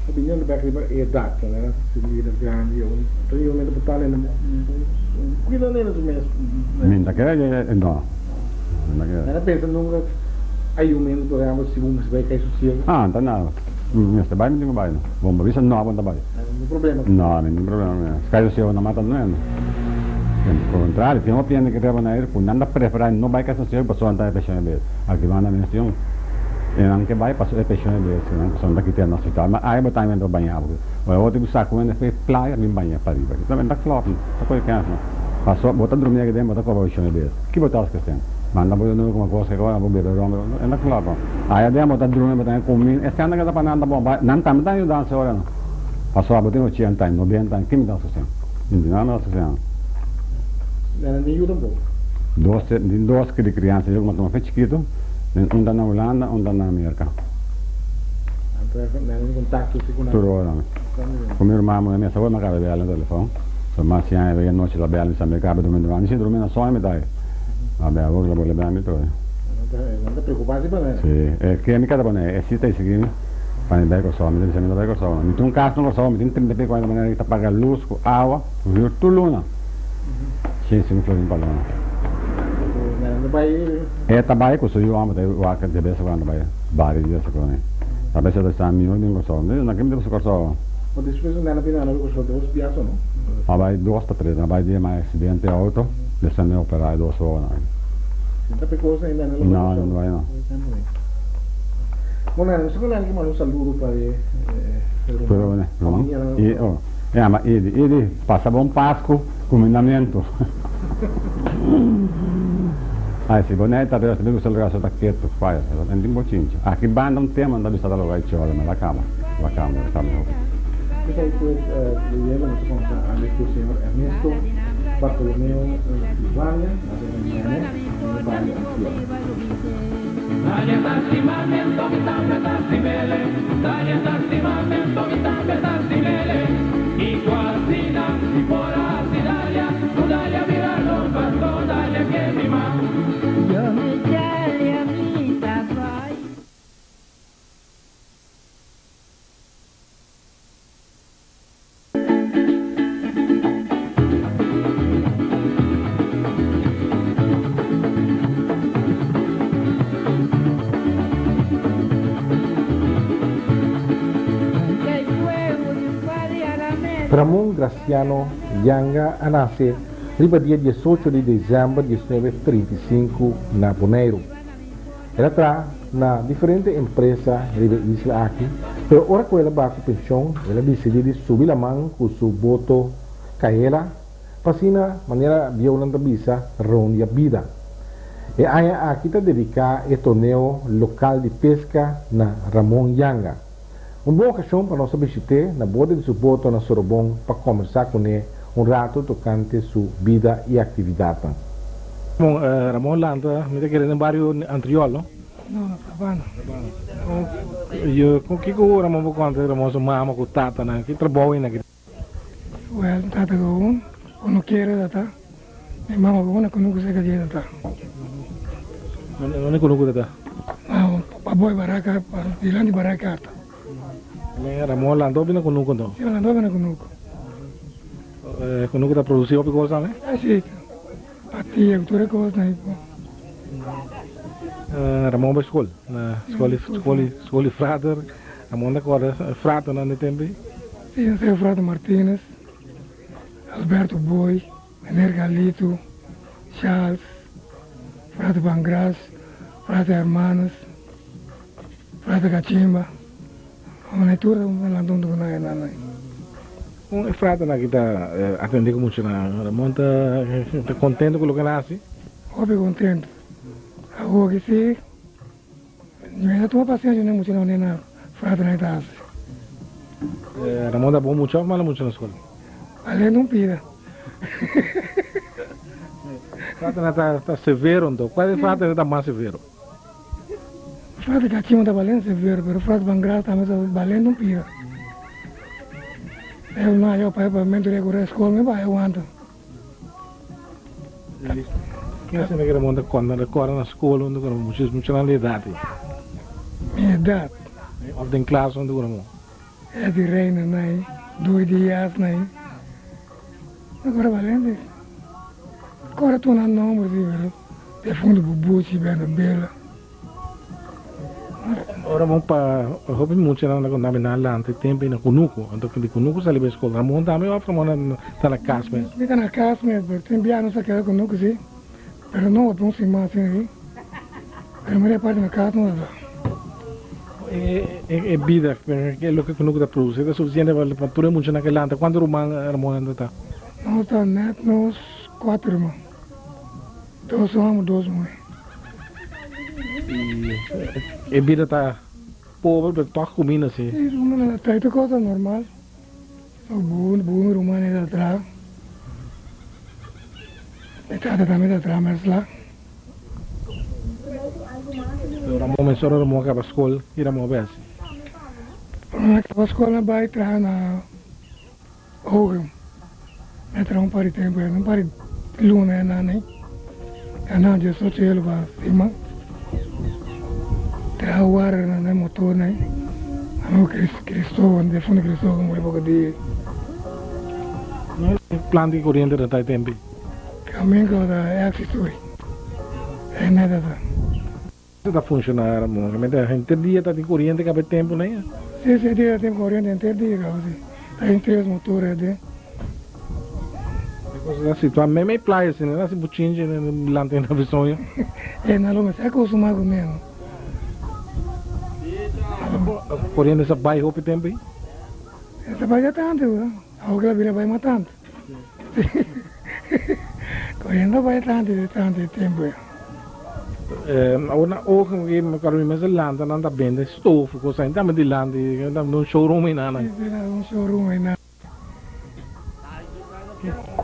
Ta biniendo bek riba e edat, manera si bira grandi, ta un momento bo ta lenda un cuida lenda su mes. Mi no ta kere, no, mi no ta kere. Mi no ta pensa nunca hay un momento por ehemplo si bo mester bai kai sosiego. Ah, ta nada. Mi mester bai, mi tin ku bai. Bon bo bisa no, bo no ta bai. No, mi no tin problema ku nan. Sky Sosievo no mata nuendo. Por kontrario, tin hopi hende ku ta Boneiru ku nan ta preferá no bai Sky Sosievo pasobra nan ta e penshon e bes. Aki banda mes tin un e nan ke bai pasobra e penshon e bes, nan pasobra nan ta kita na hospital. Ma ai bo tambe ta baña bo. Ora bo tin ku sa ku hende for e playa bin baña pariba. Ki ta klòp no, ta kohe kèns no. Pasobra bo ta drumi aki den bo ta koba penshon e bes. Ki bo ta hasi ku esei? Manda bo dunu kuma kos ke ora bo bebe ron, e ta klòp no. Aya den bo ta drumi bo ta kumin, esei nan ta pa nan ta bon. Nan tambe ta yuda se ora no. Pasobra bo tin ochenta aña, nobenta aña, kin mi ta hasi? Ninguna mi ta hasi. Nan a yuda bo? Dos, tin dos di criansa, yo kuma tuma fe chikitu, un ta na Hulanda, un ta na Merka. Nan a tin contacto si cu nan? Tur ora. Cu mi ruman muhé, mi a sa ora mi a caba bel na telefon. So mas si aña anochi ta bel, mi sa mi caba drumi drumi. Mi si drumi na soño mi ta ai. A bel, bo la bo la bel mi tur. Nan ta preocupa si pa nan? Si, e ke mi kada pone, e si ta sigui mi. Pa mi bai Kòrsou, mi ta bisa mi no bai Kòrsou no. Mi tin un kas na Kòrsou, mi tin trinta i pico aña ta manera ki ta paga lus ku awa, huur tur luna. 105 florin pa luna. E ta bai ku su yu hòmber ta wak de bes kuando bai bari di bes kuando. Ta bes e ta sa mihó den Kòrsou. Mi ta bisa na ke mi ta bai Kòrsou? A bai dos pa tres, a bai dia mai aksidente outo, despues mi operá e dos ohonan. No, no bai no. Bueno, nos ta ki manda un saludo pa e ruman. Ruman? E oh, e ama Edi. Edi, pasa bon Pasku, kumindamentu. Ai, si bo neta ta bin ku celular so ta ketu, faya, en tin bochincha. Aki banda un tema ta bisa ta logra e chora, ma el a kaba, el a kaba, el a kaba hopi. Esei pues, leyendo nos a comenzá ami ku señor Ernesto Bartolomeo Silvania, na Nene, den e bario Antriol. Ramon Graciano Yanga a nase riba dia diesocho di desèmber 1935 na Boneiru. El a traha na diferente empresa riba e isla aki, pero ora ku el a baha ku penshon, el a disidí di subi laman ku su boto Kaela pa asina, manera bieunan ta bisa, rondia bida. E aña aki ta dediká e torneo lokal di peska na Ramon Yanga. Un bon okashon pa nos a bishit'é na borde di su boto na Sorobon pa kòmbersá kuné un ratu tokante su bida i aktividatnan. Bon, Ramon lanta, mi ta kere den bario Antriol, no? No, na Sabana. Sabana. Con kico Ramon por conta Ramon su mama cu tatanan? Ki trabou ei nan ki. Well, tata cu un cunuquero ta ta, mi mama cu una cunucu seca dje ta ta. Unda cunucu ta ta? Na pa boy baraca, pa dilanti baraca ta. Ramon lanta hopi na cunucu anto? Si, lanta hopi na cunucu. Cunucu ta produci hopi cos tambe? Si, patia cu tur e cosnan ei. Ramon bai school, na school di frater. Ramon ta corda fraternan di tempo ei? Si, nan ser frater Martinez, Alberto Boy, Meneer Galito, Charles, frater Van Gras, frater Hermanus, frater Cachimba. Nan tur ta lanta huntu ku nan e nan ei. Kon e fraternan aki ta atendé ku muchanan? Ramon ta kontento ku loke nan hasi? Hopi kontento. Awor ki si. Mi ta tuma pasensia n'e muchanan manera nan fraternan ta hasi. Ramon ta bon mucha of malo mucha na skol? Alendo un pida. Fraternan ta severo anto. Cual e frater ta mas severo? Frater Cachimbo ta balendo severo pero frater Bangras tambe ta balendo un pida. Eu na yo pa pa mento recorre skol mi pa e wanta. Ken asina ke Ramon ta konta rekorda na skol huntu ku Ramon mucha muchanan di edat ei? Mi edat. Of den klas huntu ku Ramon? Eddy Reina nai, Dui Diaz nai. Agora Valente kora tur nan nomber si pero Defunto Bubuchi, Berna Bela. Ora bon pa hopi muchanan ta konta mi nan lanta e tempu ei na kunuku, anto di kunuku sali bai skol. Ramon tambe òf Ramon ta na kas mes? Mi ta na kas mes, pero tin bia nos ta keda kunuku si, pero no hopi un siman asina ei, pero mayoria parti na kas nos ta. E bida, loke kunuku ta produsi ta sufisiente pa tur e muchanan ke lanta? Kuantu ruman Ramon ta? Nos ta nèt nos kuater ruman. Dos hòmber, dos muhé. I e bida ta pober, pero tòg kuminda si. Sí, kuminda ta tur kos ta normal. So bu bu ruman ei ta traha. Mi tata tambe ta traha mèsla. Ramon mensora Ramon a kaba skol, ki Ramon a bai hasi? Ramon a kaba skol a bai traha na. Ogen, mi a traha un par di tempu ya, un par di luna ya nan ei. Ya nan diesocho yelo pa siman. Traha warda na nan motor nan ei. Amigo Cristóbal, difunto Cristóbal muri poko dia ei. No e plan di koriente ta ta tempu ei? Kamingo ta éxito ei. Ei neta ta. Ta funciona Ramon, realmente henter dia ta tin coriente caba e tempo nan ya. Si, si, dia ta tin coriente henter dia caba si. Ta tin tres motor aden. E cosa ta situa meme e playa si nan hasi bochinche nan lanta na bisoño. E nan lo mester acostuma cu ne no. Coriente sa bay hopi tempo ahi? E sa bay ya tanto, awor cu la bira bay mas tanto. Coriente a bay tanto tanto tempo ya. Awor na ogen ki mi acuerdo mi mester lanta nan ta bende stoof cos ahi tambe dilanti un showroom ahi nan. Si si un showroom ahi nan.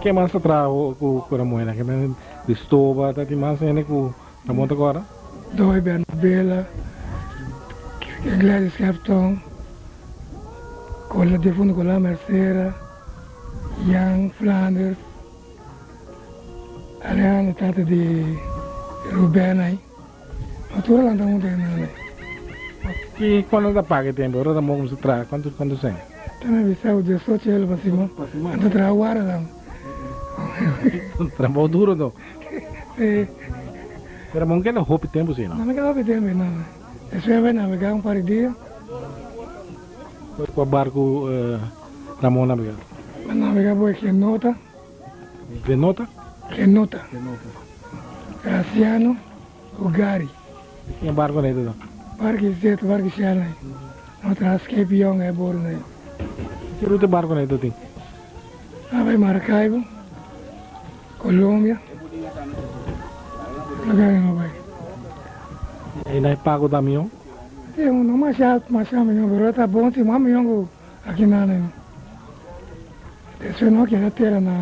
Ke mas ta traha ku Ramon ahi nan? Di stoba ta tin mas hende ku Ramon ta kora? Doy Bernabela, Gladys Capton, Cola difunto Cola Mercera, Jan Flanders. Alejandro tata di Ruben ai. No tur a lanta huntu e nan ai. Ki cuando ta paga e tempo? Ora ta mogo cuminsa traha cuanto cuanto cen? Ta me bisa cu diesocho el pa siman. Anto traha guarda tambe. Trabou duro anto. Si. Pero mon keda hopi tempo si no? No me keda hopi tempo no. Despues a bai nabega un par di dia. Cua barco Ramon nabega? A nabega bo e Genota. Genota? Genota. Graciano Ugari. Ken barco na ito? Barco Zeta, barco Shell na No traha Scape Young e bordo na Ki ruta barco na ito tin? A bai Maracaibo, Colombia. Lugar no bai. E na pago da mion? Si, no masha, masha mion, pero ta bon si mas mion ku aki na no. Despues no keda tera na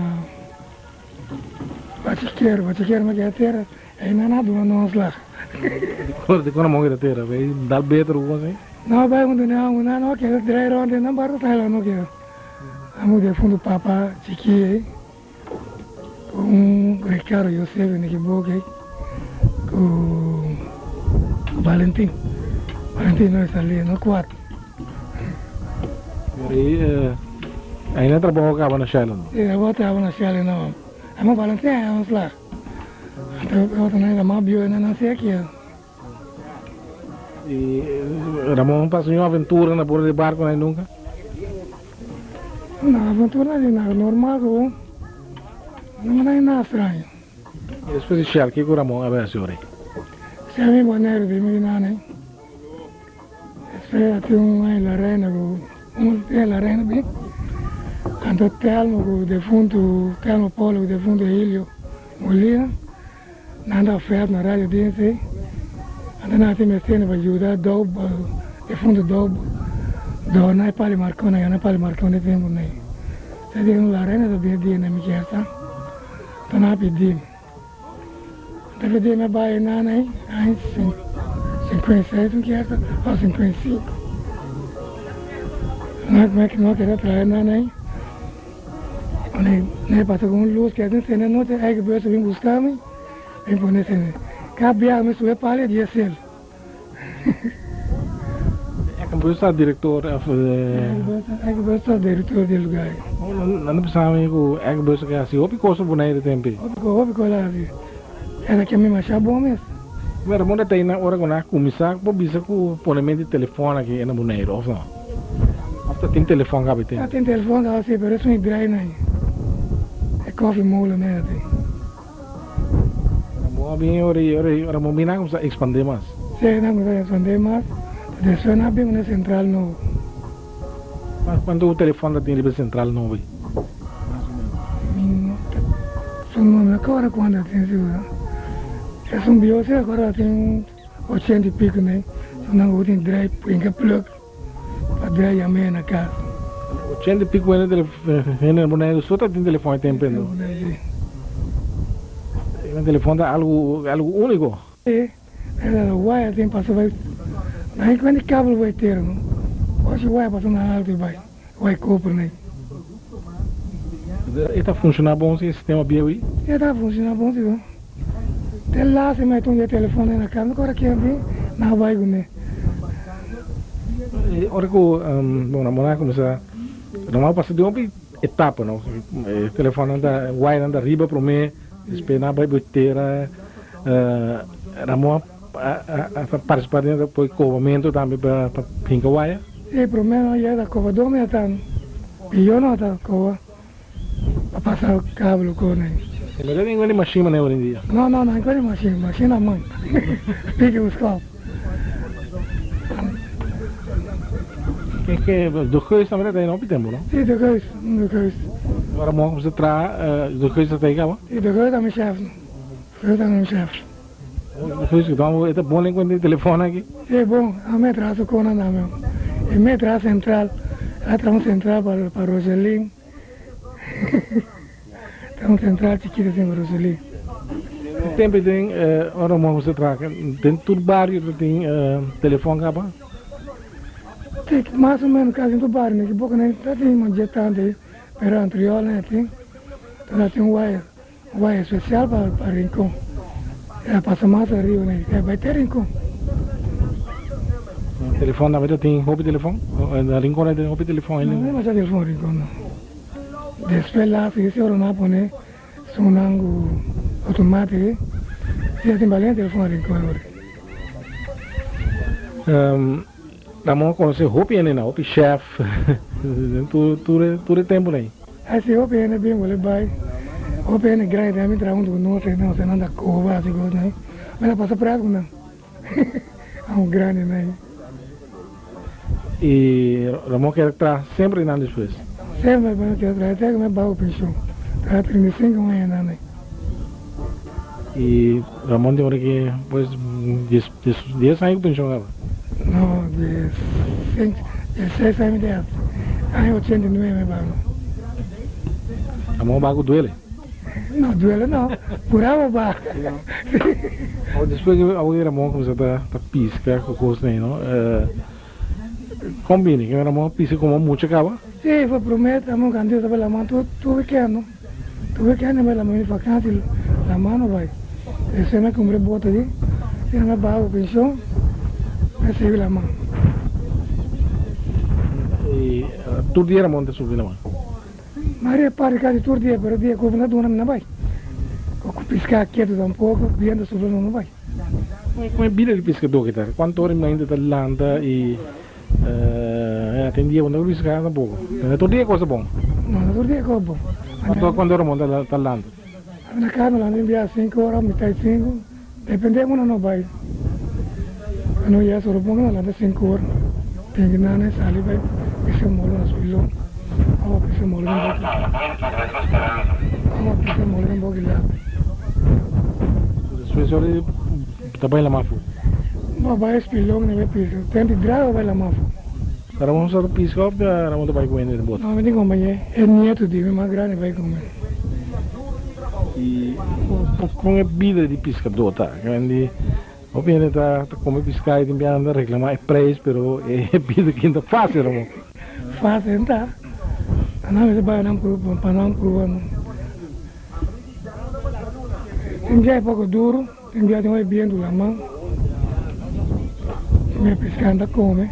Bachiquero, Bachiquero no keda tera, ei nan a duna nos lag. Dikon nan keda tera? Bay dal beter ku kos ei? No bay huntu nan, nan no keda drai rond den nan barco Thailand no keda. Amo defuntu papa chiki ei, ku un Ricardo Josef en ekiboco ei, ku Valentin. Valentin no esta li, no kuat. Pero ei ainda trabou a kaba na Shell no? Si, trabou a kaba na Shell no. Amo Valentin a ontslag. Anto e otro nan ta mas bieu nan a nase aki. I Ramon pasa un aventura na bordo di barco nan nunca? No, aventura ni nada, normal gewoon. No hay nada extraño. I despues di Shell, kiko Ramon a bai hasi ora ei? Shell mi Bonaire di mi nana. Esei a tin un aña la reina ku un dia la reina bin anto Telmo ku defuntu Telmo Polo ku defuntu Hilio Molina nan ta oferta na radio dienst ei anto nan a tin mester pa yuda dob defuntu dob dòrna e pali markon a gana pali markon di tempu nei esei di la reina ta bin e dia na mi kesta anto nan a pidi. Debe di mi bai nan ei aña 56 un kier o 55. No me no keda traha nan ei. Ne ne pasa ku un lus ke sende anochi ei gebeurt bin buska mi bin pone sende. Kada biaha mi sube pali di e sel. Ekenbus ta director of. Ekenbus ta director di e lugar ei. Nan ta bisa mi ku Ekenbus a hasi hopi kos pa Bonaire tempu ei. Hopi kos, hopi kos a hasi. E ta kende masha bon mes. Mira, bo ta na ora ku nan a kuminsá bo bisa ku ponementu di telefòn aki na Boneiru, òf no? Òf ta tin telefòn kabi tin? Ta tin telefòn kabi si, pero esun e drai nan e kòfiemolen nan tin. Ora bo a bin ora ora ora bo bin nan a kuminsá ekspandé mas. Si, nan a kuminsá ekspandé mas, despues nan a bin ku e sentral nobo. Mas kuantu telefòn ta tin riba e sentral nobo ei? Mas o menos. Mi no ta su no me acorda kuantu ta tin sigur. Esun bieu si acorda tin ochenta i pico nei. So nan ku tin drai pinka plug pa drai yam'e na kas. Ochenta i pico hende hende na Boneiru so ta tin telefòn e tempu endo. E telefòn ta algu algu úniko. E era waya tin pasa bai na e kuende kabel bai tera no ochi waya pasa na alto i bai waya koper nei. E ta funciona bon si e sistema bieu ei? E ta funciona bon si no. Te laatste mi a tun e telefon nei na kas mi kora ken bin nan a bai kuné. E ora ku bo nan a kuminsá nan a pasa den hopi etapa no e telefonnan ta wayanan ta riba promé despues nan a bai bo tera. Ramon a participá den e kobamentu tambe pa hinka waya. E promé no yega ta koba dos mi a ta pió no ta koba pa pasa kabel ku nan. E no ta ningun di mashin manera orendia. No no no ningun di mashin, mashin na man piki ku skòp. Ken ke De Geus tambe ta traha hopi tempu no? Si De Geus, De Geus. Ramon a kuminsá traha De Geus ta traha kaba? Si De Geus ta mi chèf. E ta bon den di telefon aki? E bon, a me traha su kona na mi. E me traha central, a traha un central pa pa Roselin. Traha un central chikito asin pa Roselin. E tempo den ora mo a traha den tur bario ta tin telefon kaba? Si, mas o menos kasi tur bario, mi ekiboco ta tin manera tanto pero anterior nan tin, ta tin wire. Waya especial pa pa Rincon. E a pasa mas ariba na e bai te Rincon. Telefon tambe ta tin hopi telefon? Na Rincon ta tin hopi telefon? No, no masha telefon Rincon no. Despues laatste ki ora nan a pone sunnan ku automatic si a tin balen telefon Rincon awor. Ramon a conoce hopi hende na, hopi chef den tur tur e tempo nan. Ai si hopi hende bin wole bai, hopi hende grandi tambe bin traha hunto ku nos, nos nan ta koba hasi kos nan, mi ta pasa pret ku nan, amo grandi nan. I Ramon keda traha semper einan despues? Semper mi keda traha te ku mi baho penshon, traha 35 aña einan nan. I Ramon tin ora ki pues dies dies aña ku penshon kaba? No, dies sink, diesseis aña mi tin hasi. Aña 89 mi baha no. Ramon a baha ku duele? No, duele no, pura bo baha. Awor despues ku awor Ramon a kuminsá ta ta piska ku kosnan ei no, kon bini? Ke Ramon a piska komo mucha kaba? Si, for promé Ramon Candido ta bai laman tur tur wikènt no. Tur wikènt e bai laman di vakansi laman no bai. Despues mi a kumpra e bota di, asina mi a baha ku penshon, mi a sigui laman. I tur dia Ramon ta subi laman? Maria parti kasi tur dia, pero dia ku no duna mi no bai. Ku piská ketu tampoko, bientu supla no bai. Kon e bida di piskadó ki ta? Kuantu ora mi ainda ta lanta i tin dia ku no ta piská tampoko? No tur dia kos ta bon. No, no tur dia kos bon. Kuantu ora bo ta lanta? Ami na kas mi lanta bia sinku ora, mitad di sinku, depende unda no bai. No yega Sorobon no lanta sinku ora, tin ki nana sali bai pisa molo na Suilon, of pisa molo den boki, of pisa molo den boki lapi. Despues ora di ta bai lama fu? No bai Spilon ni bai pisa, tempo di draga bai lama fu. Ramon sa ta pisca of Ramon ta bai cu hende den bot? No, mi tin compañe, e nieto di mi mas grandi bai cu mi. Y con e bida di piscador ta? Di hopi hende ta come pisca y tin bia nan ta reclama e prijs, pero e bida aki no ta facil, Ramon. Facil no ta. Nan mester bai nan prueba, pa nan prueba no. Tin bia e poco duro. Tin dia tin oi bientu laman, mi piská ta kome.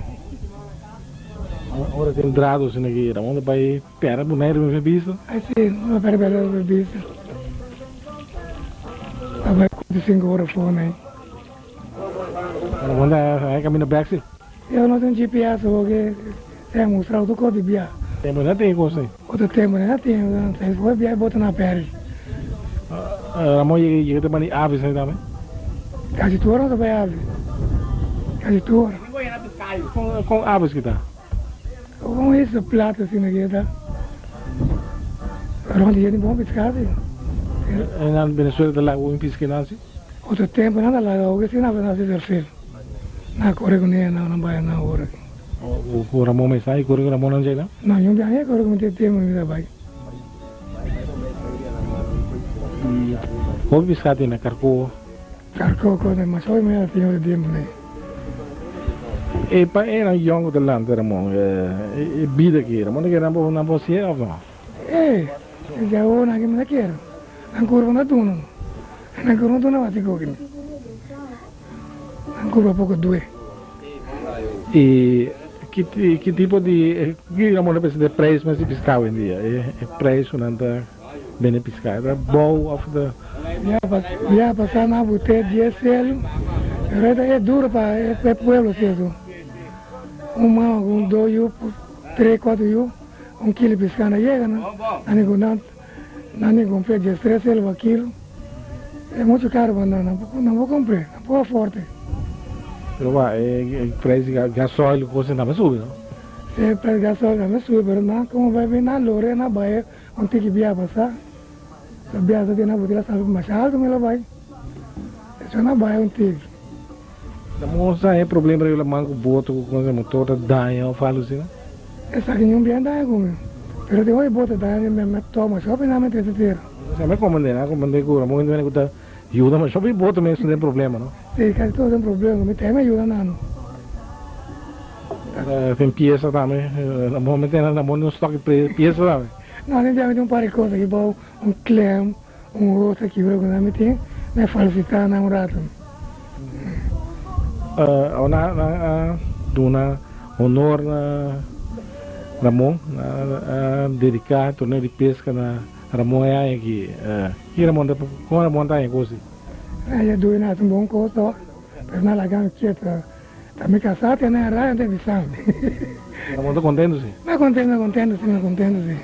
Ora tin drado asina ki Ramon ta bai pera Boneiru mi bista. Ai si, mi bai pera Boneiru mi bista. Ta bai kuatro sinku ora for nei. Ramon ta haña camino bek si. Yo no tin GPS hoke te mustra otro kos di bia. Tempo no tin kos ei. Otro tempo no tin, despues bia e bota na peri. Ramon yega yega ta bani aves ei tambe? Kasi tur ora nos ta bai aves. Kasi tur ora. Kon kon aves ki ta? Kon eso plata asina ki ta? Rond di hende bon piska si. E nan Venezuela ta laga un piska nan si? Otro tempo nan ta laga oke si nan ta hasi verfil. Nan a kore ku ne nan bai nan ora aki. Ku Ramon mes nan? I kore ku Ramon nan djei nan? No, ñun biaha e kore ku mi tin tempo mi ta bai. I hopi piska tin na Karko? Karko kos nan mas hopi mi tin otro tempo nei. E pa e nan yòn ku ta lanta Ramon e bida aki Ramon ta kere nan por nan por hasié òf no? E, e awor nan aki mi ta kere. Nan kurpa no ta duna no. Nan kurpa no duna bati koki no. Nan kurpa poko due. I ki ki tipo di ki Ramon ta pensa di e prijs mes di piská awendia? E prijs ku nan ta bende piská e ta bou òf ta. Bia pasá nan a but'é dies selu, pero e ta e duro pa e pueblo sierto. Un mama ku un dos yu, tres kuater yu, un kilo piská no yega nan, nan ku nan. Nan tin compr'é diestres sel pa kilo. E mucho caro pa nan, nan por compr'é, nan por afort'é. Pero wak, e prijs di gasoil ku kos tambe subi, no? Si, e prijs di gasoil tambe subi, pero nan como bai bin nan lor'é, nan bai un tiki bia pasá. Sa bia sa tin nan botella sabi masha alto mi lo bai. Eso nan bai un tiki. Nan por sa e problema riba laman ku boto ku kos motor ta daña of algo asina? Esaki niun bien daña ku mi. Pero tin hopi boto daña mi mi toma shopi nan mi trese tera. Sa mi komprende, nan a komprende ku Ramon hende ku ta yuda ma shopi boto mes den problema no. Si, kasi tur den problema, mi teme yuda nan no. Tin piesa tambe, Ramon mi tene Ramon tin un stock di piesa tambe. No, tin bia mi tin un par di kos aki bou, un klem. Un rosa kibra ku nan mi tin, mi falsitá nan un ratu. Awor nan a duna honor na Ramon, nan a dediká torneo di peska na Ramon e aña aki. Ki Ramon ta, kon Ramon ta haña kos di? Nan ya duna hasi un bon kos tòg, pero nan laga mi kiet. Ta mi kasá te nan raya te bisa mi. Ramon ta kontentu si? Mi kontentu, mi kontentu si, mi kontentu si.